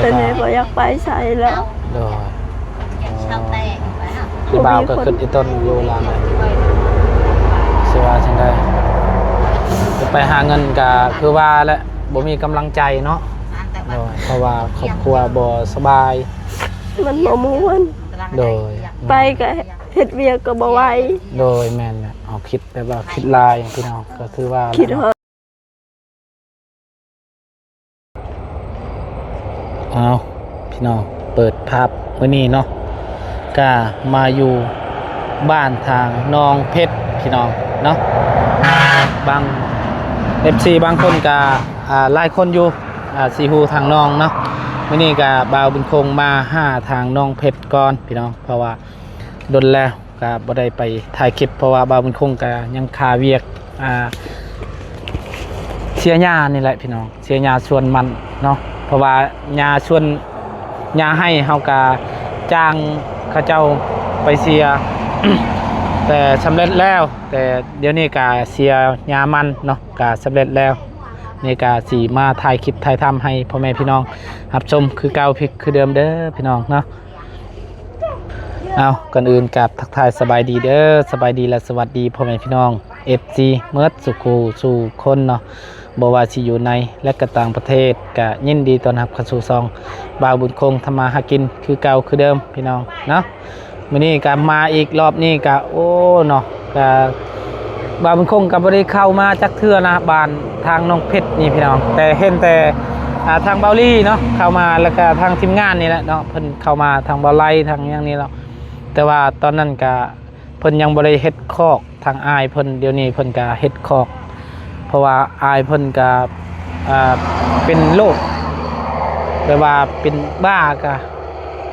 ແຕ່ແມ່ບໍ່ຢາກໄປໃສແລ້ວ. ໂດຍ ອໍ ອີບ່າວກໍຄິດອີຕົນຢູ່ຫຼານແຫຼະ ຊິວ່າຈັ່ງໃດ? ໄປຫາເງິນກໍຄືວ່າແຫຼະ ບໍ່ມີກຳລັງໃຈເນາະ. ໂດຍ ເພາະວ່າຄອບຄົວບໍ່ສະບາຍ ມັນບໍ່ມ່ວນ. ໂດຍ ໄປກໍເຮັດວຽກກໍບໍ່ໄຫວ. ໂດຍ ແມ່ນແຫຼະ ເຮົາຄິດແບບວ່າຄິດຫຼາຍພີ່ນ້ອງ ກໍຄືວ່າ ຄິດຮອດ. ເອົາ ພີ່ນ້ອງ ເປີດພາບມື້ນີ້ເນາະ ກະມາຢູ່ບ້ານທາງໜອງເພັດ ພີ່ນ້ອງເນາະ. ບາງ ເອັຟຊີ ບາງຄົນກະ ອ່າ ຫຼາຍຄົນຢູ່ ອ່າ ຊິຮູ້ທາງໜອງເນາະ. ມື້ນີ້ກະບ່າວບຸນຄົງມາຫາທາງໜອງເພັດກ່ອນ ພີ່ນ້ອງ ເພາະວ່າດົນແລ້ວ ກະບໍ່ໄດ້ໄປຖ່າຍຄລິບ ເພາະວ່າບ່າວບຸນຄົງກະຍັງຄາວຽກ ອ່າ ເສຍຫຍ້ານີ້ແຫຼະພີ່ນ້ອງ ເສຍຫຍ້າສວນມັນເນາະ. ເພາະວ່າຫຍ້າສວນ ຫຍ້າໄຮ່ເຮົາກະຈ້າງເຂົາເຈົ້າໄປເສຍ ແຕ່ສຳເລັດແລ້ວ ແຕ່ດຽວນີ້ກະເສຍຫຍ້າມັນເນາະ ກະສຳເລັດແລ້ວ. ນີ້ກະຊິມາຖ່າຍຄລິບຖ່າຍທຳໃຫ້ພໍ່ແມ່ພີ່ນ້ອງຮັບຊົມຄືເກົ່າຄືເດີມເດີພີ່ນ້ອງເນາະ. ເອົາ ກ່ອນອື່ນກະທັກທາຍສະບາຍດີເດີ ສະບາຍດີ ແລະ ສະຫວັດດີພໍ່ແມ່ພີ່ນ້ອງ ເອັຟຊີ ເໝິດສູ່ຄູ່ສູ່ຄົນເນາະ ບໍ່ວ່າຊິຢູ່ໃນ ແລະ ກະຕ່າງປະເທດ ກະຍິນດີຕ້ອນຮັບເຂົ້າສູ່ຊ່ອງບ່າວບຸນຄົງທຳມາຫາກິນຄືເກົ່າຄືເດີມພີ່ນ້ອງເນາະ. ມື້ນີ້ກະມາອີກ ລອບນີ້ກະ ໂອ້ ເນາະ ກະ ບ່າວບຸນຄົງກໍບໍ່ໄດ້ເຂົ້າມາຈັກເທື່ອນະ ບ້ານທາງໜອງເພັດນີ້ພີ່ນ້ອງ ແຕ່ເຫັນແຕ່ ອ່າ ທາງບ່າວລີເນາະເຂົ້າມາ ແລ້ວກໍທາງທີມງານນີ້ແຫຼະເນາະ ເພິ່ນເຂົ້າມາ ທາງບ່າວໄລ ທາງຫຍັງນີ້ເນາະ. ແຕ່ວ່າຕອນນັ້ນກະເພິ່ນຍັງບໍ່ໄດ້ເຮັດຄອກ ທາງອ້າຍເພິ່ນ ດຽວນີ້ເພິ່ນກະເຮັດຄອກ ເພາະວ່າອ້າຍເພິ່ນກະ ອ່າ ເປັນໂລກ ແບບວ່າເປັນບ້າກະ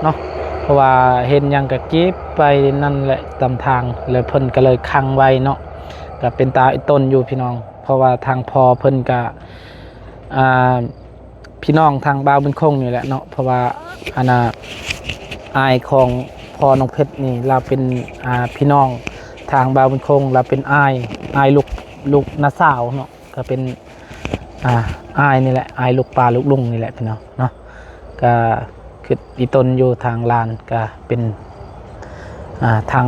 ເນາະ ເພາະວ່າເຫັນຫຍັງກະເກັບໄປນັ້ນແຫຼະຕາມທາງ ແລ້ວເພິ່ນກະເລີຍຂັງໄວ້ເນາະ. ກະເປັນຕາອີຕົນຢູ່ພີ່ນ້ອງ ເພາະວ່າທາງພໍ່ເພິ່ນກະ ອ່າ ພີ່ນ້ອງທາງບ່າວບຸນຄົງນີ້ແຫຼະເນາະ ເພາະວ່າ ອັນນ່າ ອ້າຍຂອງພໍ່ນ້ອງເພັດນີ້ ລາວເປັນ ອ່າ ພີ່ນ້ອງທາງບ່າວບຸນຄົງ ລາວເປັນອ້າຍ ອ້າຍລູກ ລູກນ້າສາວເນາະ ກໍເປັນ ອ່າ ອ້າຍນີ້ແຫຼະ ອ້າຍລູກປ້າລູກລຸງນີ້ແຫຼະພີ່ນ້ອງເນາະ. ກະຄຶດອີຕົນຢູ່ ທາງຫຼານກະເປັນ ອ່າ ທາງ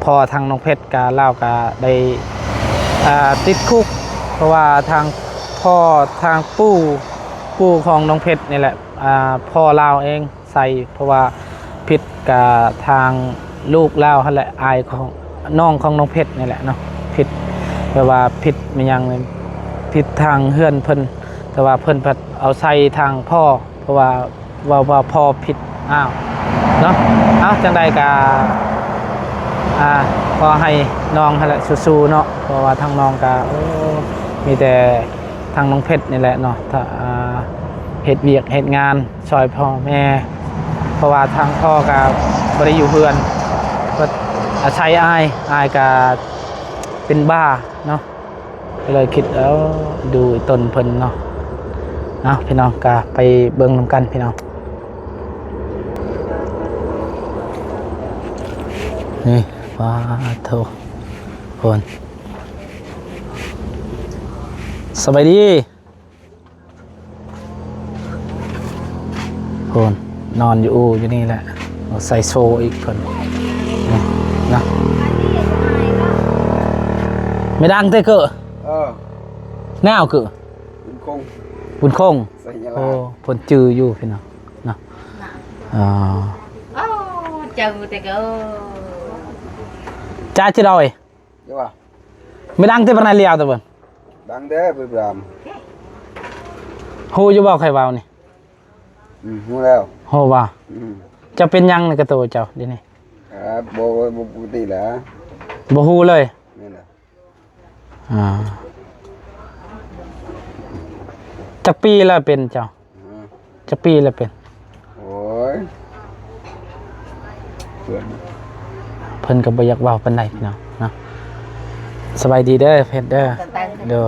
ພໍ່ທາງນ້ອງເພັດກະ ລາວກະໄດ້ ອ່າ ຕິດຄຸກ ເພາະວ່າທາງພໍ່ ທາງປູ່ ປູ່ຂອງນ້ອງເພັດນີ້ແຫຼະ ອ່າ ພໍ່ລາວເອງ ໃສ່ ເພາະວ່າຜິດກະທາງລູກລາວຫັ້ນແຫຼະ ອ້າຍຂອງ ນ້ອງຂອງນ້ອງເພັດນີ້ແຫຼະເນາະ. ຜິດ ແບບວ່າຜິດແມ່ນຫຍັງ ຜິດທາງເຮືອນເພິ່ນ ແຕ່ວ່າເພິ່ນພັດເອົາໃສ່ທາງພໍ່ ເພາະວ່າເວົ້າວ່າພໍ່ຜິດ ອ້າວ ເນາະ. ເອົາ ຈັ່ງໃດກະ ອ່າ ຂໍໃຫ້ນ້ອງຫັ້ນແຫຼະສູ້ໆເນາະ ເພາະວ່າທາງນ້ອງກະ ໂອ້ ມີແຕ່ ທາງນ້ອງເພັດນີ້ແຫຼະເນາະ ຖ້າ ອ່າ ເຮັດວຽກເຮັດງານຊ່ອຍພໍ່ແມ່ ເພາະວ່າທາງພໍ່ກະບໍ່ໄດ້ຢູ່ເຮືອນ ກໍອາໄສອ້າຍ ອ້າຍກະເປັນບ້າເນາະ ກໍເລີຍຄິດ ເອີ ດູອີຕົນເພິ່ນເນາະ. ເອົາ ພີ່ນ້ອງ ກະໄປເບິ່ງນຳກັນພີ່ນ້ອງ. ນີ້ ປາໂທ້ ຄົນ ສະບາຍດີ. ໂພນ ນອນຢູ່ອູ່ຢູ່ນີ້ແຫຼະ ໃສ່ໂຊອີກເພິ່ນນະ. ແມ່ດັງເຕເກີ ເອີ ແນວເກີ ບຸນຄົງ ບຸນຄົງ ໄຊຍະລາດ. ໂອ້ ເພິ່ນຈື່ຢູ່ພີ່ນ້ອງເນາະ. ເອີ ເອີ ຈື່ແຕ່ເກີ ຈາຊິດອຍ ເດີວ່າ ແມ່ດັງເຕປະນາລຽວຕະເບິ່ນ ດັງເດີ ເພິ່ນບາມ ຮູ້ຢູ່ບໍ່ ຂ້ອຍເວົ້ານີ້? ອືມ ຮູ້ແລ້ວ ຮູ້ບໍ່? ອືມ ເຈົ້າເປັນຫຍັງໃນກະໂຕເຈົ້າດຽວນີ້? ອ່າ ບໍ່ ບໍ່ປົກກະຕິແຫຼະ ບໍ່ຮູ້ເລີຍ. ແມ່ນແຫຼະ ອ່າ ຈັກປີແລ້ວເປັນເຈົ້າ? ຈັກປີແລ້ວເປັນ? ໂອ້ຍ ເພິ່ນ ເພິ່ນກໍບໍ່ຢາກເວົ້າປານໃດພີ່ນ້ອງເນາະ. ສະບາຍດີເດີເພັດເດີ ສະບາຍດີ ໂດຍ.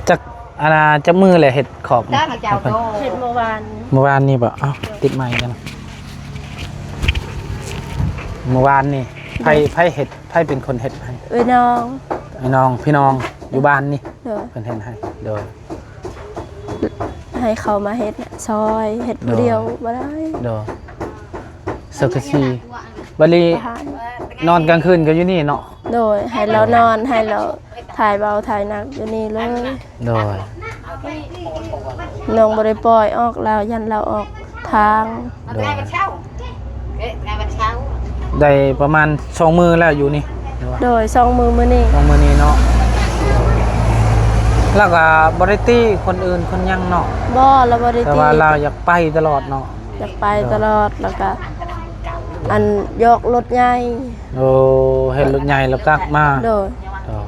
ຈັກ ອັນນ່າ ຈັກມື້ແລ້ວເຮັດຂອບນີ້? ເຮັດເມື່ອວານ ເມື່ອວານນີ້ບໍ່? ເອົ້າ ຕິດໄມກັນ. ເມື່ອວານນີ້ ໃຜ ໃຜເຮັດ ໃຜເປັນຄົນເຮັດໃຫ້? ເອື້ອຍນ້ອງ ເອື້ອຍນ້ອງ ພີ່ນ້ອງຢູ່ບ້ານນີ້ ໂດຍ ເພິ່ນເຮັດໃຫ້ ໂດຍ. ໃຫ້ເຂົາມາເຮັດຊ່ອຍ ເຮັດຜູ້ດຽວບໍ່ໄດ້. ໂດຍ ສັງກະສີ. ບັດນີ້ ນອນກາງຄືນກໍຢູ່ນີ້ເນາະ? ໂດຍ ໃຫ້ລາວນອນ ໃຫ້ລາວຖ່າຍເບົາຖ່າຍໜັກຢູ່ນີ້ເລີຍ. ໂດຍ ນ້ອງບໍ່ໄດ້ປ່ອຍອອກລາວ ຢ້ານລາວອອກທາງ. ໂດຍ ໄດ້ປະມານສອງມື້ແລ້ວຢູ່ນີ້? ໂດຍ ສອງມື້ມື້ນີ້. ສອງມື້ນີ້ເນາະ. ແລ້ວກໍບໍ່ໄດ້ຕິຄົນອື່ນຄົນຫຍັງເນາະ? ບໍ່ ລາວບໍ່ໄດ້ຕິ ແຕ່ວ່າລາວຢາກໄປຕະຫຼອດເນາະ? ຢາກໄປຕະຫຼອດ ແລ້ວກໍ ອັນ ຢອກລົດໃຫຍ່. ໂອ້ ເຫັນລົດໃຫຍ່ແລ້ວກັກມາ. ໂດຍ ໂດຍ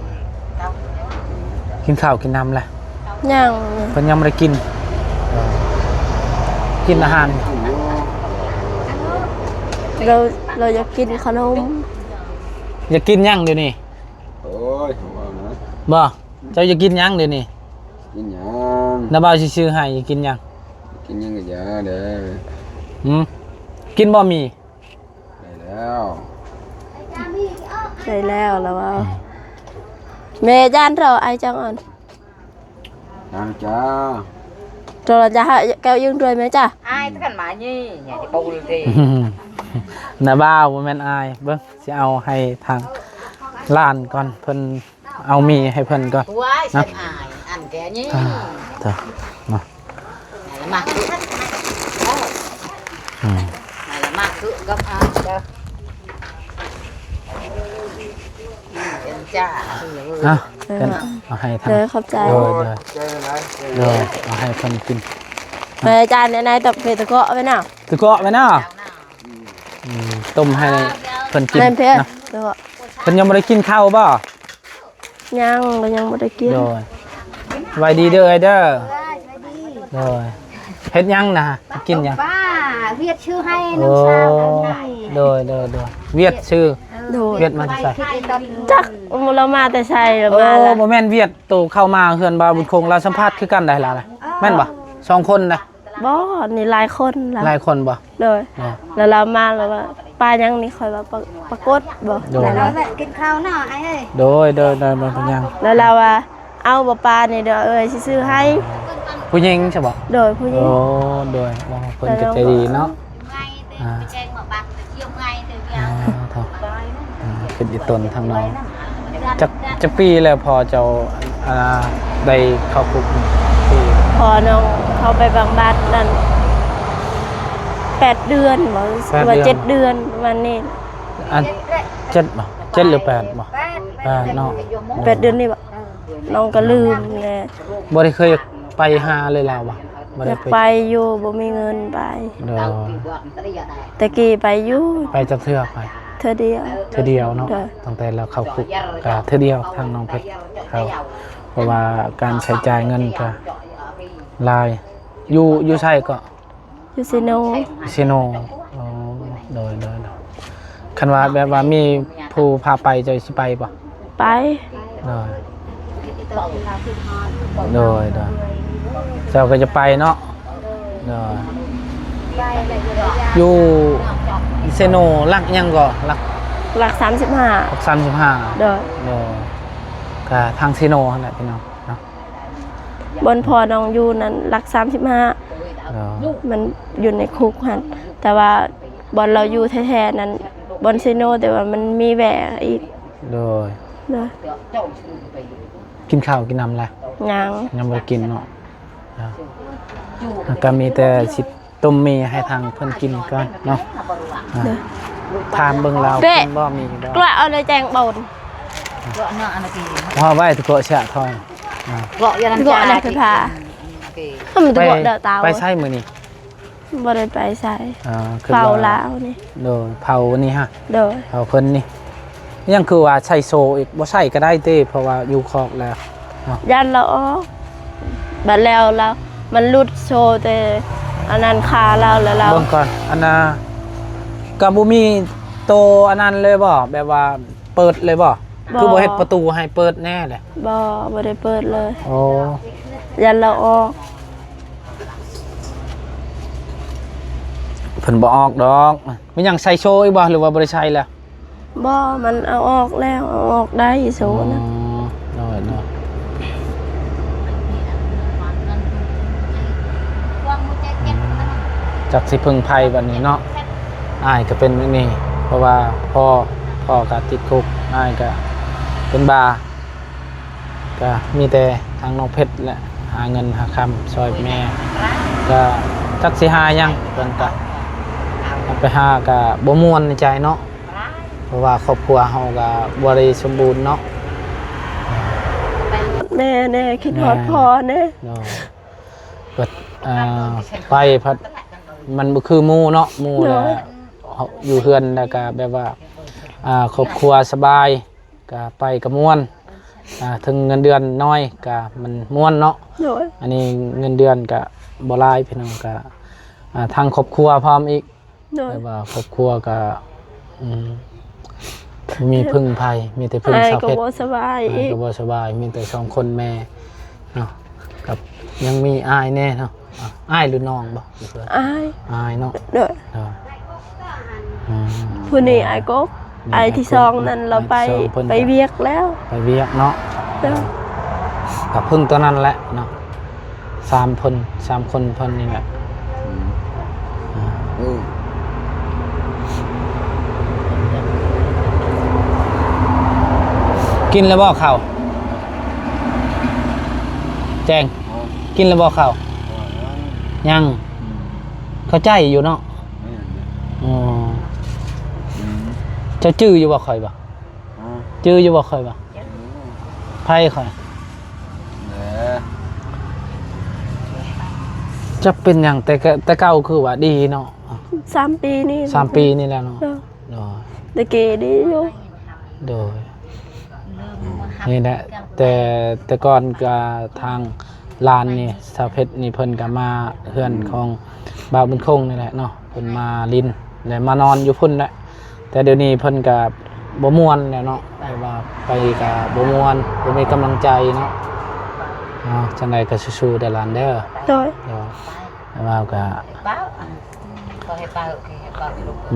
ກິນເຂົ້າກິນນ້ຳແລ້ວ? ຍັງ. ເພິ່ນຍັງບໍ່ໄດ້ກິນ? ເອີ ກິນອາຫານ? ລາວ ລາວຢາກກິນຂະໜົມ. ຢາກກິນຫຍັງດຽວນີ້? ໂອ້ຍ ບໍ່ ເຈົ້າຢາກກິນຫຍັງດຽວນີ້? ກິນຫຍັງ? ນ້າບ່າວຊິຊື້ໃຫ້ ກິນຫຍັງ? ກິນຫຍັງກໍຢ່າເດີ້. ຫື? ກິນບໍ່ໝີ່? ໄດ້ແລ້ວ ໄດ້ແລ້ວລະວ່າ. ແມ່ຢ້ານເຖົ້າອ້າຍຈັງອ່ອນ. ນາງຈ້າ ໂທລະຈະຫາແກ້ວຢືມດ້ວຍແມ່ຈ້າ. ອ້າຍກັນມານີ້ ຍາຊິປູເດ້. ນ້າບ່າວບໍ່ແມ່ນອ້າຍ. ເບິ່ງ ຊິເອົາໃຫ້ທາງຫຼານກ່ອນ ເພິ່ນ ເອົາໝີ່ໃຫ້ເພິ່ນກ່ອນ. ວ້າຍ ນະ ສະອາຍ ອັນແກນີ້. ອ່າ ເຈົ້າ ມາ ມາຄື ເອີ ອືມ ມາລະມາຄືກັບອາເດີ. ເປັນຈ້າ ອ່ະ ເປັນ ເອົາໃຫ້ທາງ ເດີ ຂອບໃຈ. ໂດຍ ໂດຍ ໂດຍ ເອົາໃຫ້ເພິ່ນກິນ. ແມ່ຈານໃນໆ ຕະເປຕະເກາະໄວ້ນະ ຕະເກາະໄວ້ນະ. ອືມ ຕົ້ມໃຫ້ເພິ່ນກິນ ແມ່ນເພິ່ນ ນະ ເພິ່ນຍັງບໍ່ໄດ້ກິນເຂົ້າບໍ່? ຍັງ ກໍຍັງບໍ່ໄດ້ກິນ. ໂດຍ ສະບາຍດີເດີ ເອື້ອຍເດີ. ໂດຍ ເຮັດຫຍັງນະ? ກິນຫຍັງ? ປ້າ ຫວຽດຊື່ໃຫ້ນ້ອງສາວ. ໂອ້ ໂດຍ ໂດຍ ໂດຍ ຫວຽດຊື່. ໂດຍ ຫວຽດມາແຕ່ໃສ? ຈັກ ລາວມາແຕ່ໃສ ລາວມາ. ໂອ້ ລະ ບໍ່ແມ່ນຫວຽດໂຕເຂົ້າມາເຮືອນບ່າວບຸນຄົງ ລາວສຳພາດຄືກັນໄດ໋ລາວນະ. ເອີ ແມ່ນບໍ່? ສອງຄົນນະ. ບໍ່ ນີ້ຫຼາຍຄົນລະ. ຫຼາຍຄົນບໍ່? ໂດຍ ເນາະ ແລ້ວລາວມາແລ້ວວ່າ ປາຫຍັງນີ້? ຂ້ອຍວ່າ ປາ ປາກົດບໍ່? ໂດຍ ແລ້ວລາວແວະກິນເຂົ້າເນາະອ້າຍເອີຍ. ໂດຍ ໂດຍ ໂດຍ ບໍ່ເປັນຫຍັງ. ແລ້ວລາວວ່າ ເອົາບໍ່ປານີ້ ດຽວເອື້ອຍຊິຊື້ໃຫ້. ຜູ້ຍິງໃຊ່ບໍ່? ໂດຍ ຜູ້ຍິງ. ໂອ້ ໂດຍ ໂອ້ ເພິ່ນກໍໃຈດີເນາະ. ອ່າ ອ່າ ເຖິງອີຕົນທາງນ້ອງ ຈັກ ຈັກປີແລ້ວພໍ່ເຈົ້າ ອ່າ ໄດ້ເຂົ້າຄຸກ? ພໍ່ນ້ອງເຂົ້າໄປບຳບັດນັ້ນ ແປດເດືອນບໍ່ ແປດເດືອນ ວ່າເຈັດເດືອນປະມານນີ້. ອັນ ເຈັດບໍ່? ເຈັດ ຫຼື ແປດບໍ່? ແປດເນາະ. ແປດເດືອນນີ້ບໍ່? ນ້ອງກໍລືມແຫຼະ. ບໍ່ໄດ້ເຄີຍໄປຫາເລີຍລາວບໍ່? ບໍ່ໄດ້ໄປ. ຢາກໄປຢູ່ ບໍ່ມີເງິນໄປ. ໂດຍ ແຕ່ກີ້ໄປຢູ່. ໄປຈັກເທື່ອ? ໄປເທື່ອດຽວ. ເທື່ອດຽວເນາະ. ໂດຍ ຕັ້ງແຕ່ລາວເຂົ້າຄຸກກະເທື່ອດຽວ. ທາງນ້ອງເພັດເຂົາ ເພາະວ່າການໃຊ້ຈ່າຍເງິນກະຫຼາຍ. ຢູ່ ຢູ່ໃສເກາະ? ຢູ່ເຊໂນ. ເຊໂນ. ອໍ ໂດຍ ໂດຍ ໂດຍ. ຄັນວ່າແບບວ່າມີຜູ້ພາໄປ ເຈົ້າຊິໄປບໍ່? ໄປ. ໂດຍ ໂດຍ ໂດຍ ເຈົ້າກໍຈະໄປເນາະ. ໂດຍ ຢູ່ເຊໂນຫຼັກຫຍັງເກາະ? ຫຼັກ ຫຼັກສາມສິບຫ້າ. ຫຼັກສາມສິບຫ້າ. ໂດຍ ໂດຍ. ກະທາງເຊໂນຫັ້ນແຫຼະພີ່ນ້ອງເນາະ. ບ່ອນພໍ່ນ້ອງຢູ່ນັ້ນຫຼັກສາມສິບຫ້າ. ອໍ ມັນຢູ່ໃນຄຸກຫັ້ນ ແຕ່ວ່າບ່ອນລາວຢູ່ແທ້ໆນັ້ນບ່ອນເຊໂນ ແຕ່ວ່າມັນມີແຫວະອີກ. ໂດຍ ໂດຍ. ກິນເຂົ້າກິນນ້ຳລະ? ຍັງ ຍັງບໍ່ໄດ້ກິນເນາະ. ກໍມີແຕ່ຊິ ຕົ້ມໝີ່ໃຫ້ທາງເພິ່ນກິນກ່ອນເນາະ. ອ່າ ໂດຍ. ຖາມເບິ່ງລາວກິນບໍ່ໝີ່ບໍ່? ກະເອົາໃນແຈງບ່ອນ ເອົາໄວ້ຕະເກາະເຊຍທອງ. ອ່າ ຕະເກາະໃນໄຟຟ້າ. ໄປ ໄປໃສມື້ນີ້? ບໍ່ໄດ້ໄປໃສ. ອ່າ ເຝົ້າລາວນີ້. ໂດຍ ເຝົ້ານີ້ຮະ. ໂດຍ ເຝົ້າເພິ່ນນີ້. ຍັງຄືວ່າໃສ່ໂສ້ອີກ ບໍ່ໃສ່ກໍໄດ້ຕິ ເພາະວ່າຢູ່ຄອກແລ້ວເນາະ. ຢ້ານລາວອອກ ບັດແລ້ວລາວ ມັນຫຼຸດໂສ້ແຕ່ອັນນັ້ນຄາລາວ ແລ້ວລາວ ເບິ່ງກ່ອນ ອັນນ່າ ກໍບໍ່ມີໂຕອັນນັ້ນເລີຍບໍ່? ແບບວ່າເປີດເລີຍບໍ່? ບໍ່. ຄືບໍ່ເຮັດປະຕູໃຫ້ເປີດແດ່ເລີຍ? ບໍ່ ບໍ່ໄດ້ເປີດເລີຍ. ໂອ້ ຢ້ານລາວອອກ. ເພິ່ນບໍ່ອອກດອກ. ແມ່ນຫຍັງ ໃສ່ໂສ້ອີກບໍ່ ຫຼືວ່າບໍ່ໄດ້ໃສ່ແລ້ວ? ບໍ່ ມັນເອົາອອກແລ້ວ ເອົາອອກໄດ້ໂສ້ນະ. ອໍ ໂດຍ ໂດຍ. ຈັກຊິເພິ່ງໃຜບັດນີ້ເນາະ. ອ້າຍກໍເປັນແບບນີ້ ເພາະວ່າພໍ່ ພໍ່ກໍຕິດຄຸກ ອ້າຍກໍເປັນບ້າ. ກະມີແຕ່ທາງນ້ອງເພັດແຫຼະ ຫາເງິນຫາຄຳຊ່ອຍແມ່ ກະຈັກຊິຫາຫຍັງ ເພິ່ນກະໄປຫາກະບໍ່ມ່ວນໃນໃຈເນາະ ເພາະວ່າຄອບຄົວເຮົາກະບໍ່ໄດ້ສົມບູນເນາະ. ແມ່ແດ່ ຄິດຮອດພໍ່ແດ່. ເນາະ ເພິ່ນ ເອີ ໄປພັດມັນບໍ່ຄືໝູ່ເນາະ ໝູ່ແລ້ວ ເຮົາຢູ່ເຮືອນແລ້ວກະແບບວ່າ ອ່າ ຄອບຄົວສະບາຍ ກະໄປກະມ່ວນ ອ່າ ເຖິງເງິນເດືອນນ້ອຍກະມັນມ່ວນເນາະ. ໂດຍ ອັນນີ້ເງິນເດືອນກະບໍ່ຫຼາຍພີ່ນ້ອງ ກະ ອ່າ ທາງຄອບຄົວພ້ອມອີກ. ໂດຍ ແຕ່ວ່າຄອບຄົວກະ ອືມ ບໍ່ມີເພິ່ງໃຜ ມີແຕ່ເພິ່ງສາວເພັດ. ອ້າຍກໍບໍ່ສະບາຍອີກ ອ້າຍກໍບໍ່ສະບາຍ ມີແຕ່ສອງຄົນແມ່ເນາະ ກັບຍັງມີອ້າຍແດ່ເນາະ. ອ້າຍຫຼືນ້ອງບໍ່? ອ້າຍ ອ້າຍເນາະ. ໂດຍ ໂດຍ ອືມ ຜູ້ນີ້ອ້າຍກົກ ອ້າຍທີສອງນັ້ນລາວໄປ ໄປວຽກແລ້ວ ໄປວຽກເນາະ. ໂດຍ ກໍເພິ່ງຕົວນັ້ນແຫຼະເນາະ ສາມຄົນ ສາມຄົນເພິ່ນນີ້ແຫຼະ. ອືມ ອືມ ກິນແລ້ວບໍ່ເຂົ້າ ແຈ້ງ? ກິນແລ້ວບໍ່ເຂົ້າ? ຍັງ ອືມ ເຂົ້າໃຈຢູ່ເນາະ. ແມ່ນ ອໍ ອືມ ເຈົ້າຈື່ຢູ່ບໍ່ຂ້ອຍບໍ່? ຮະ ຈື່ຢູ່ບໍ່ຂ້ອຍບໍ່? ໃຜຂ້ອຍ? ເອີ ຈັກເປັນຫຍັງ ແຕ່ກະ ແຕ່ເກົ່າຄືວ່າດີເນາະ. ສາມປີນີ້ ສາມປີນີ້ແຫຼະເນາະ. ໂດຍ ໂດຍ ແຕ່ກີ້ດີຢູ່. ໂດຍ ນີ້ແຫຼະ ແຕ່ ແຕ່ກ່ອນກະທາງຫຼານນີ້ ສາວເພັດນີ້ ເພິ່ນກະມາເຮືອນ ອືມ ຂອງບ່າວບຸນຄົງນີ້ແຫຼະເນາະ ເພິ່ນມາຫຼິ້ນ ແລະ ມານອນຢູ່ພຸ້ນແຫຼະ. ແຕ່ດຽວນີ້ເພິ່ນກະບໍ່ມ່ວນແລ້ວເນາະ ແບບວ່າໄປກະບໍ່ມ່ວນ ບໍ່ມີກຳລັງໃຈເນາະ. ເນາະ ຈັ່ງໃດກະສູ້ໆເດີຫຼານເດີ. ໂດຍ ໂດຍ ແຕ່ວ່າກະ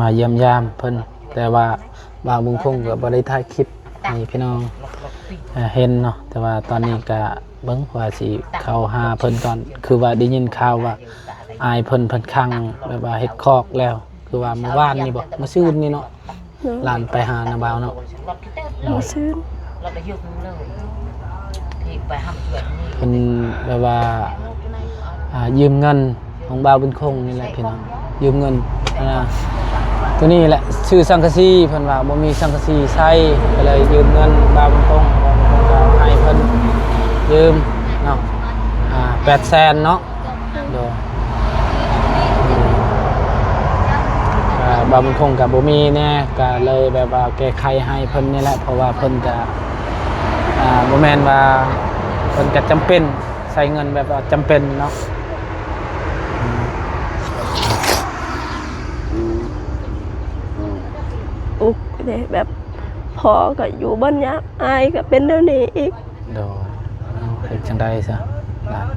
ມາຢ້ຽມຢາມເພິ່ນ ແຕ່ວ່າບ່າວບຸນຄົງກໍບໍ່ໄດ້ຖ່າຍຄລິບໃຫ້ພີ່ນ້ອງ ເອີ ເຫັນເນາະ. ແຕ່ວ່າຕອນນີ້ກໍເບິ່ງວ່າຊິເຂົ້າຫາເພິ່ນກ່ອນ ຄືວ່າໄດ້ຍິນຂ່າວວ່າອ້າຍເພິ່ນ ເພິ່ນຂັງ ແບບວ່າເຮັດຄອກແລ້ວ ຄືວ່າມື້ວານນີ້ບໍ ມື້ຊືນນີ້ເນາະ. ໂດຍ ຫຼານໄປຫານ້າບ່າວເນາະ ມື້ຊືນ ເພິ່ນແບບວ່າ ອ່າ ຢືມເງິນຂອງບ່າວບຸນຄົງນີ້ແຫຼະພີ່ນ້ອງ ຢືມເງິນ ອ່າ ໂຕນີ້ແຫຼະ ຊື້ສັງກະສີ ເພິ່ນວ່າບໍ່ມີສັງກະສີໃຊ້ ກໍເລີຍຢືມເງິນບ່າວບຸນຄົງ ບ່າວບຸນຄົງກໍໃຫ້ເພິ່ນຢືມເນາະ ອ່າ ແປດແສນເນາະ. ໂດຍ ກໍບ່າວບຸນຄົງກໍບໍ່ມີແດ່ ກໍເລີຍແບບວ່າແກ້ໄຂໃຫ້ເພິ່ນນີ້ແຫຼະ ເພາະວ່າເພິ່ນກໍ ອ່າ ບໍ່ແມ່ນວ່າ ເພິ່ນກໍຈຳເປັນ ໃຊ້ເງິນແບບວ່າຈຳເປັນເນາະ. ອືມ ອືມ ອຸກເດ້ ແບບພໍ່ກໍຢູ່ບ່ອນຍາກ ອ້າຍກໍເປັນແນວນີ້ອີກ. ໂດຍ ເຮັດຈັ່ງໃດຊະ ຫຼານ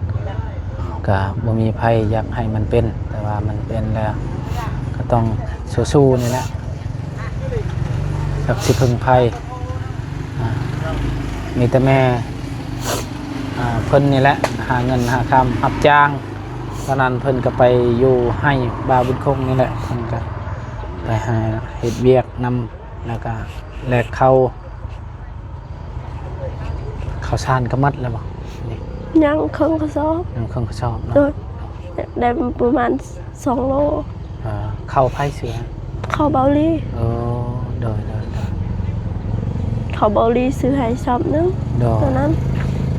ກະບໍ່ມີໃຜຢາກໃຫ້ມັນເປັນ ແຕ່ວ່າມັນເປັນແລ້ວ ກໍຕ້ອງສູ້ໆນີ້ແຫຼະ ຈັກຊິເພິ່ງໃຜ ອ່າ ມີແຕ່ແມ່ ອ່າ ເພິ່ນນີ້ແຫຼະ ຫາເງິນຫາຄຳ ຮັບຈ້າງ ຕອນນັ້ນເພິ່ນກໍໄປຢູ່ໄຮ່ບ່າວບຸນຄົງນີ້ແຫຼະ ເພິ່ນກໍໄປຫາເຮັດວຽກນຳ ແລ້ວກະແລກເຂົ້າ ເຂົ້າສານກໍໝົດແລ້ວບໍ່? ນີ້ ຍັງເຄິ່ງກະສອບ ຍັງເຄິ່ງກະສອບເນາະ. ໂດຍ ໄດ້ປະມານສອງໂລ. ເອີ ເຂົ້າໃຜຊື້ໃຫ້? ເຂົ້າເບົາຫຼີ. ເອີ ໂດຍ ໂດຍ ໂດຍ ເຂົ້າເບົາຫຼີຊື້ໃຫ້ສອບໜຶ່ງ. ໂດຍ ຕອນນັ້ນ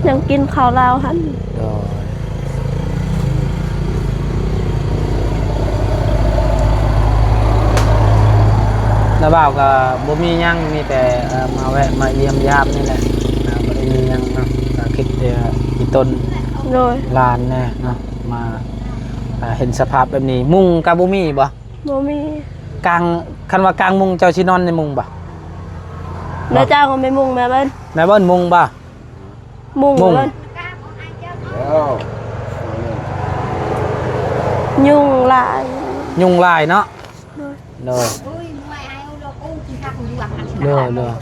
ຍັງກິນເຂົ້າລາວຫັ້ນ. ໂດຍ ນ້າບ່າວກໍບໍ່ມີຫຍັງ ມີແຕ່ ເອີ ມາແວະມາຢ້ຽມຢາມນີ້ແຫຼະ ອ່າ ບໍ່ໄດ້ມີຫຍັງເນາະ ກໍຄິດແຕ່ອີ່ຕົນ ໂດຍ ຫຼານແດ່ເນາະ ມາ ອ່າ ເຫັນສະພາບແບບນີ້ ມຸງກໍບໍ່ມີບໍ່? ບໍ່ມີ. ກາງ ຄັນວ່າກາງມຸງເຈົ້າຊິນອນໃນມຸງບໍ່? ແມ່ເຈົ້າກໍໄປມຸງ ແມ່ເບິ່ນ ແມ່ເບິ່ນມຸງບໍ່? ມຸງ ມຸງ ເບິ່ນ ແລ້ວ ຍຸງຫຼາຍ ຍຸງຫຼາຍເນາະ. ໂດຍ ໂດຍ ໂດຍ ໂດຍ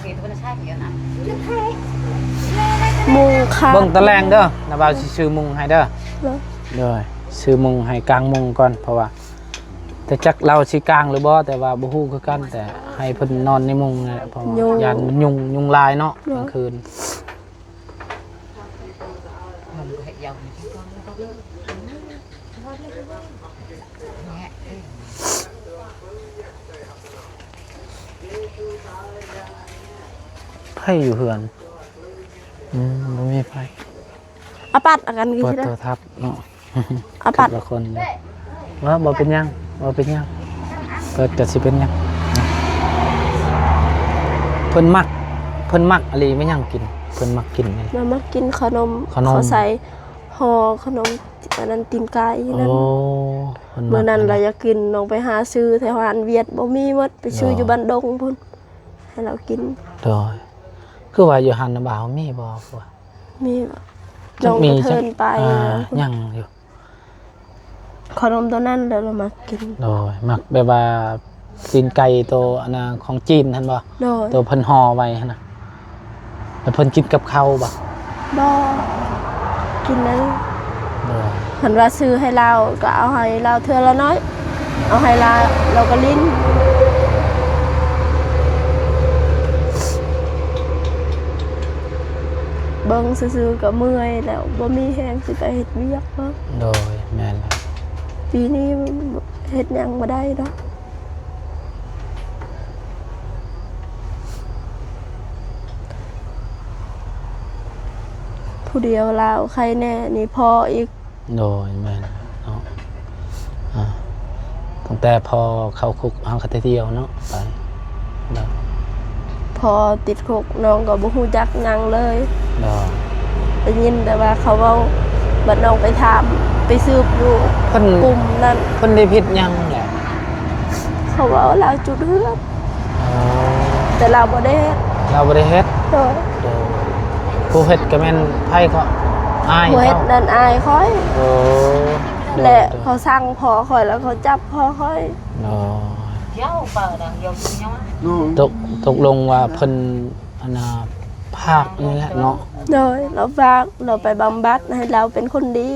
ມຸງຂາດ ເບິ່ງຕາແລງເດີ ນ້າບ່າວຊິຊື້ມຸງໃຫ້ເດີ. ໂດຍ ໂດຍ ຊື້ມຸງໃຫ້ກາງມຸງກ່ອນ ເພາະວ່າ ຕ່ຈັກລາວຊິກາງຫຼືບໍ່ ແຕ່ວ່າບໍ່ຮູ້ຄືກັນ ແຕ່ໃຫ້ເພິ່ນນອນໃນມຸງນັ້ນແຫຼະ ເພາະວ່າ ຍຸງ ຢ້ານມັນຍຸງ ຍຸງຫຼາຍເນາະ ເນາະ ກາງຄືນ. ໃຜຢູ່ເຮືອນ? ອືມ ບໍ່ມີໃຜ. ອາປັດອາກັນ ເປີດໂທລະທັດເນາະ ອາປັດ ແຕ່ລະຄົນເນາະ. ວ່າບໍ່ເປັນຫຍັງ ບໍ່ເປັນຫຍັງ ເປີດກໍຊິເປັນຫຍັງ. ເພິ່ນມັກ ເພິ່ນມັກອີ່ຫຼີ ແມ່ນຫຍັງກິນ ເພິ່ນມັກກິນຫຍັງ? ມັນມັກກິນເຂົ້າໜົມ ເຂົ້າໜົມ ເຂົ້າໃສ່ ຫໍ່ເຂົ້າໜົມ ອັນນັ້ນ ຕີນໄກ່ນັ້ນ. ໂອ້ ເພິ່ນມັກ ມື້ນັ້ນລາວຢາກກິນ ນ້ອງໄປຫາຊື້ແຖວຮ້ານຫວຽດ ບໍ່ມີໝົດ ໄປຊື້ ເອີ ຢູ່ບ້ານດົງພຸ້ນ ໃຫ້ລາວກິນ. ໂດຍ ຄືວ່າຢູ່ຫັ້ນນະ ບ່າວມີບໍ່? ມີບໍ່? ນ້ອງກະເທີນໄປ ອາ ຍັງຢູ່ ເຂົ້າໜົມໂຕນັ້ນແຫຼະລາວມັກກິນ. ໂດຍ ມັກແບບວ່າຕີນໄກ່ໂຕອັນນ່າຂອງຈີນຫັ້ນບໍ່? ໂດຍ ໂຕເພິ່ນຫໍ່ໄວ້ຫັ້ນນະ ແລ້ວເພິ່ນກິນກັບເຂົ້າບໍ່? ບໍ່ ກິນນັ້ນ. ໂດຍ ເພິ່ນວ່າຊື້ໃຫ້ລາວ ກໍເອົາໃຫ້ລາວເທື່ອລະໜ້ອຍ ເອົາໃຫ້ລາວ ລາວກໍຫຼິ້ນ. ເບິ່ງຊື່ໆກໍເມື່ອຍແລ້ວ ບໍ່ມີແຮງຊິໄປເຮັດວຽກເນາະ. ໂດຍ ແມ່ນແລ້ວ ປີນີ້ເຮັດຫຍັງບໍ່ໄດ້ດອກ ຜູ້ດຽວລາວໄຄແນ່ ນີ້ພໍ່ອີກ. ໂດຍ ແມ່ນເນາະ ອາ ຕັ້ງແຕ່ພໍ່ເຂົ້າຄຸກ ເຮົາກໍໄດ້ທ່ຽວເນາະ ໄປ ໂດຍ ພໍຕິດຄຸກ ນ້ອງກໍບໍ່ຮູ້ຈັກຫຍັງເລີຍ. ໂດຍ ໄດ້ຍິນແຕ່ວ່າເຂົາເວົ້າ ບັດນ້ອງໄປຖາມ ໄປສືບຢູ່ ເພິ່ນ ກຸ່ມນັ້ນ ເພິ່ນໄດ້ຜິດຫຍັງແຫຼະ? ເຂົາເວົ້າລາວຈຸດເຮືອນ. ອໍ ແຕ່ລາວບໍ່ໄດ້ເຮັດ. ລາວບໍ່ໄດ້ເຮັດ? ໂດຍ ໂດຍ ຜູ້ເຮັດກໍແມ່ນໃຜເກາະ? ອ້າຍເຈົ້າ? ຜູ້ເຮັດນັ້ນອ້າຍຂ້ອຍ. ໂອ້ ໂດຍ ແລະ ໂດຍ ເຂົາສັ່ງພໍ່ຂ້ອຍ ແລ້ວເຂົາຈັບພໍ່ຂ້ອຍ. ໂດຍ ຕົກ ຕົກລົງວ່າເພິ່ນ ອັນນ່າ ພາກນີ້ແຫຼະເນາະ. ໂດຍ ລາວພາກ ລາວໄປບຳບັດໃຫ້ລາວເປັນຄົນດີ.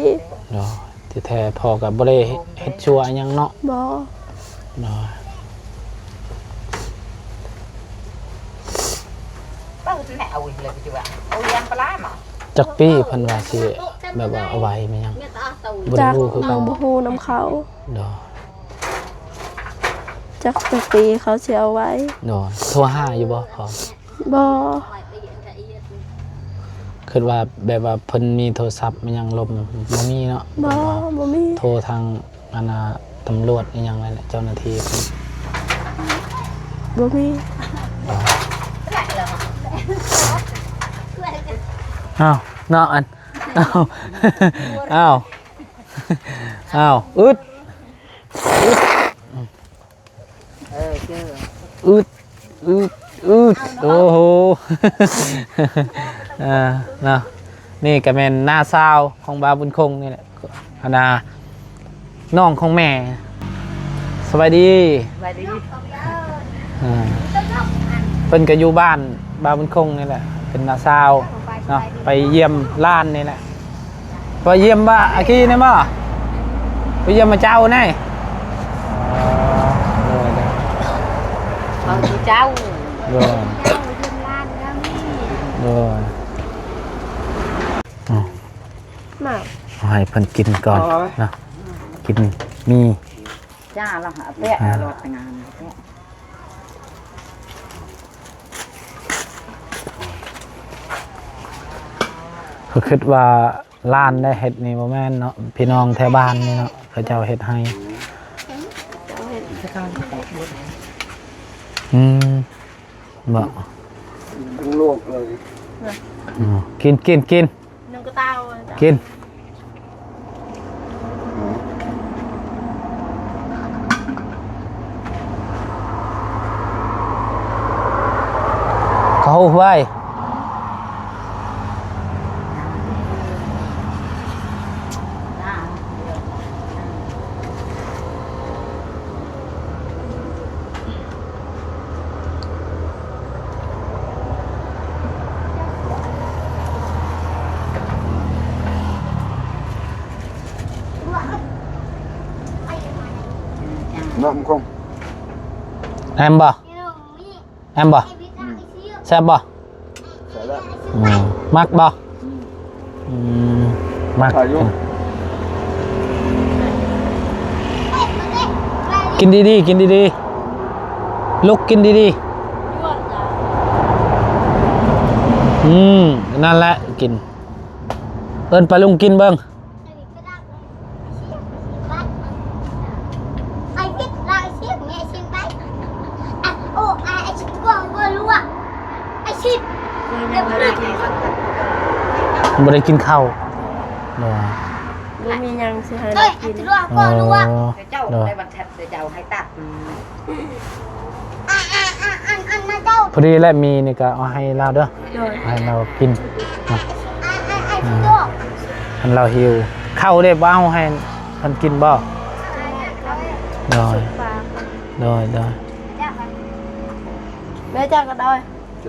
ໂດຍ ທີ່ແທ້ພໍ່ກໍບໍ່ໄດ້ເຮັດຊົ່ວຫຍັງເນາະ. ບໍ່ ໂດຍ ຈັກປີເພິ່ນວ່າຊິແບບວ່າເອົາໄວ້ແມ່ນຫຍັງ? ບໍ່ໄດ້ຮູ້ຄືກັນ ບໍ່ຮູ້ນຳເຂົາ. ໂດຍ ຈັກ ຈັກປີເຂົາຊິເອົາໄວ້. ໂດຍ ໂທຫາຢູ່ບໍ່ພໍ່? ບໍ່ ຄິດວ່າແບບວ່າເພິ່ນມີໂທລະສັບແມ່ນຫຍັງລົມ ບໍ່ມີເນາະ. ບໍ່ ບໍ່ມີ ໂທທາງ ອັນນ່າ ຕຳຫຼວດອີ່ຫຍັງນັ້ນແຫຼະ ເຈົ້າໜ້າທີ່ເພິ່ນ ບໍ່ມີ. ອ້າວ ເນາະ ອັນ ອ້າວ ອ້າວ ອຶດ ອຶດ ອຶດ ອຶດ ໂອ້ໂຫ ເອີ ເນາະ ນີ້ກໍແມ່ນນ້າສາວຂອງບ່າວບຸນຄົງນີ້ແຫຼະ ອັນນ່າ ນ້ອງຂອງແມ່. ສະບາຍດີ ສະບາຍດີ. ເອີ ເພິ່ນກໍຢູ່ບ້ານບ່າວບຸນຄົງນີ້ແຫຼະ ເປັນນ້າສາວເນາະ ໄປຢ້ຽມຫຼານນີ້ແຫຼະ. ໄປຢ້ຽມບ່າວອາຄີນີ້ບໍ່? ໄປຢ້ຽມມາເຈົ້ານີ້. ອໍ ໂດຍ ໂດຍ ເວົ້າຄືເຈົ້າ ໂດຍ ເຈົ້າຢ້ຽມຫຼານເຈົ້ານີ້ ໂດຍ. ມາ ເອົາໃຫ້ເພິ່ນກິນກ່ອນເນາະ ກິນໝີ່. ຈ້າລະ ເອົາແປະ ອ່າ ລອດງາມ ເຂົາຄິດວ່າຫຼານໄດ້ເຮັດນີ້ ບໍ່ແມ່ນເນາະ ພີ່ນ້ອງແຖວບ້ານນີ້ເນາະ ເຂົາເຈົ້າເຮັດໃຫ້. ອືມ ບໍ່ ທັງໂລກເລີຍ. ອໍ ກິນ ກິນ ກິນ ໜຶ່ງກະຕ່າວ ກິນ. ເຂົ້າຫວາຍ ອືມ ຈັ່ງ ນ້ຳຄົມ ແອມບໍ່? ແອມບໍ່? ອືມ ແຊບບໍ່? ແຊບແລ້ວ ອືມ ມັກບໍ່? ອືມ ອືມ ມັກ ກິນດີໆ ກິນດີໆ ລຸກກິນດີໆ ອືມ ນັ້ນແຫຼະ ກິນ ເອີ້ນປ້າລຸງກິນເບິ່ງ. ບໍ່ໄດ້ກິນເຂົ້າ ບໍ່ມີຫຍັງຊິໃຫ້ລາວກິນ ອໍ ເຈົ້າໄດ້ບັນທັດເຈົ້າໃຫ້ຕັດ ພໍດີແຫຼະ ມີນີ້ກໍເອົາໃຫ້ລາວເດີ ໃຫ້ລາວກິນ ຄັນລາວຫິວ ເຂົ້າເດ້ ບໍ່ເອົາໃຫ້ເພິ່ນກິນບໍ່? ໂດຍ ໂດຍ ໂດຍ ແມ່ຈັກກໍໄດ້ ເ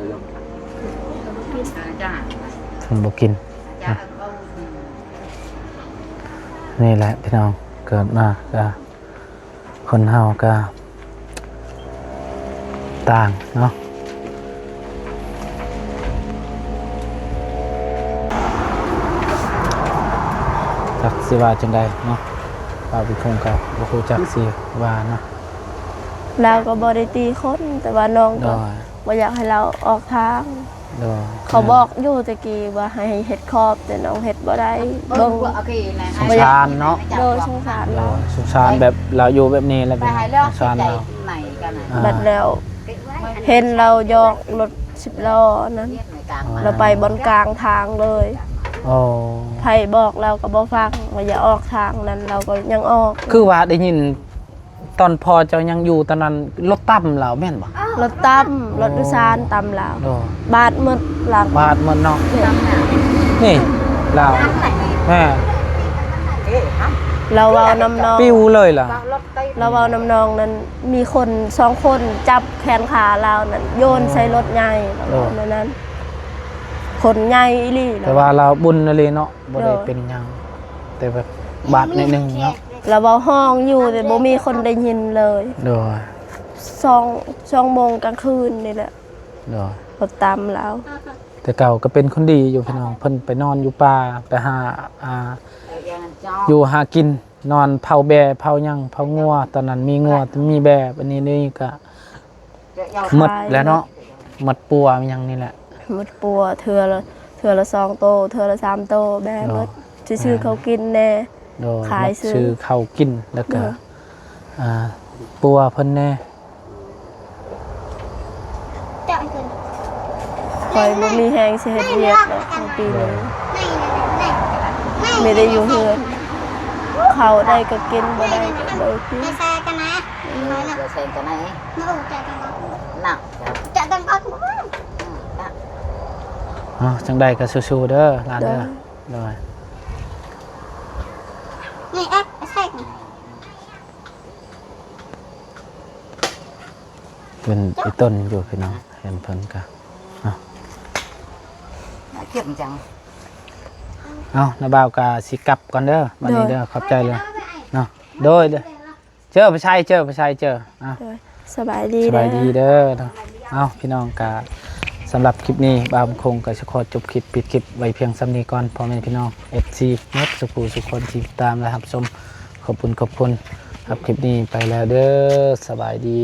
ພິ່ນບໍ່ກິນ ນີ້ແຫຼະພີ່ນ້ອງ ເກີດມາກໍ ຄົນເຮົາກໍຕ່າງເນາະ ຈັກຊິວ່າຈັ່ງໃດເນາະ ບ່າວບຸນຄົງກໍບໍ່ຮູ້ຈັກຊິວ່າເນາະ ລາວກໍບໍ່ໄດ້ຕີຄົນ ແຕ່ວ່ານ້ອງກໍ ໂດຍ ບໍ່ຢາກໃຫ້ລາວອອກທາງ ໂດຍ ເຂົາບອກຢູ່ແຕ່ກີ້ວ່າໃຫ້ເຮັດຂອບ ແຕ່ນ້ອງເຮັດບໍ່ໄດ້ ເບິ່ງ ສົງສານເນາະ ໂດຍ ສົງສານລາວ ສົງສານແບບລາວຢູ່ແບບນີ້ແຫຼະ ພີ່ນ້ອງ ສົງສານລາວ ອ່າ ບັດແລ້ວເຫັນລາວຢອກລົດສິບລໍ້ນັ້ນ ອໍ ລາວໄປບ່ອນກາງທາງເລີຍ ໂອ້ ໃຜບອກລາວກໍບໍ່ຟັງ ວ່າຢ່າອອກທາງນັ້ນ ລາວກໍຍັງອອກ ຄືວ່າໄດ້ຍິນ ຕອນພໍ່ເຈົ້າຍັງຢູ່ຕອນນັ້ນ ລົດຕຳລາວແມ່ນບໍ່? ລົດຕຳ ລົດໂດຍສານຕຳລາວ ໂດຍ ບາດໝົດຫຼັງ ບາດໝົດເນາະ ນີ້ ນີ້ລາວ ແມ່ນ ລາວເວົ້ານຳນ້ອງ ປິວເລີຍລະ ລາວເວົ້ານຳນ້ອງນັ້ນ ມີຄົນສອງຄົນຈັບແຂນຂາລາວນັ້ນ ໂຍນໃສ່ລົດໃຫຍ່ ໂດຍ ລາວເວົ້າແນວນັ້ນ ຄົນໃຫຍ່ອີ່ຫຼີ ແຕ່ວ່າລາວບຸນອີ່ຫຼີເນາະ ບໍ່ໄດ້ ໂດຍ ເປັນຫຍັງ ແຕ່ແບບບາດໜ້ອຍໜຶ່ງເນາະ ລາວເວົ້າຮ້ອງຢູ່ ແຕ່ບໍ່ມີຄົນໄດ້ຍິນເລີຍ ໂດຍ ສອງ ສອງໂມງກາງຄືນນີ້ແຫຼະ ໂດຍ ລົດຕຳລາວ ແຕ່ເກົ່າກໍເປັນຄົນດີຢູ່ພີ່ນ້ອງ ເພິ່ນໄປນອນຢູ່ປ່າ ໄປຫາ ອ່າ ຢູ່ຫາກິນ ນອນເຝົ້າແບ້ເຝົ້າຫຍັງ ເຝົ້າງົວ ຕອນນັ້ນມີງົວມີແບ້ ອັນນີ້ ນີ້ກໍ ໝົດແລ້ວເນາະ ໝົດປົວຫຍັງນີ້ແຫຼະ ໝົດປົວ ເທື່ອລະ ເທື່ອລະສອງໂຕ ເທື່ອລະສາມໂຕ ແບ້ໝົດ ໂດຍ ຊິຊື້ເຂົ້າກິນແດ່ ໂດຍ ຂາຍຊື້ ຊື້ເຂົ້າກິນ ແລ້ວກໍ ໂດຍ ອ່າ ປົວເພິ່ນແດ່ ຂ້ອຍບໍ່ມີແຮງຊິເຮັດວຽກດອກ ປີນີ້ ມີແຕ່ຢູ່ເຮືອນ ເຂົ້າໄດ້ກໍກິນ ບໍ່ໄດ້ກໍບໍ່ກິນ ເອີ ເອີ ເອີ ເອີ ເອົາ ຈັ່ງໃດກໍສູ້ໆເດີຫຼານເດີ ໂດຍ ໂດຍ ເປັນອີ່ຕົນຢູ່ພີ່ນ້ອງ ເຫັນເພິ່ນກະ ເອົາ ເກັບຫຍັງ ເອົາ ນ້າບ່າວກະຊິກັບກ່ອນເດີ ບັດນີ້ເດີ ໂດຍ ຂອບໃຈເລີຍເນາະ ໂດຍ ເຈີໄປໃສ ເຈີໄປໃສ ເຈີ ເອົາ ໂດຍ ສະບາຍດີ ສະບາຍດີເດີ ເດີເນາະ ເອົາ ພີ່ນ້ອງ ກະສຳລັບຄລິບນີ້ ບ່າວບຸນຄົງກະຊິຂໍຈົບຄລິບ ປິດຄລິບໄວ້ພຽງສ່ຳນີ້ກ່ອນ ພໍ່ແມ່ພີ່ນ້ອງ ເອັຟຊີ ໝົດສູ່ຜູ້ສູ່ຄົນທີ່ຕິດຕາມ ແລະ ຮັບຊົມ ຂອບຄຸນ ຂອບຄຸນ ສຳລັບຄລິບນີ້ໄປແລ້ວເດີ ສະບາຍດີ.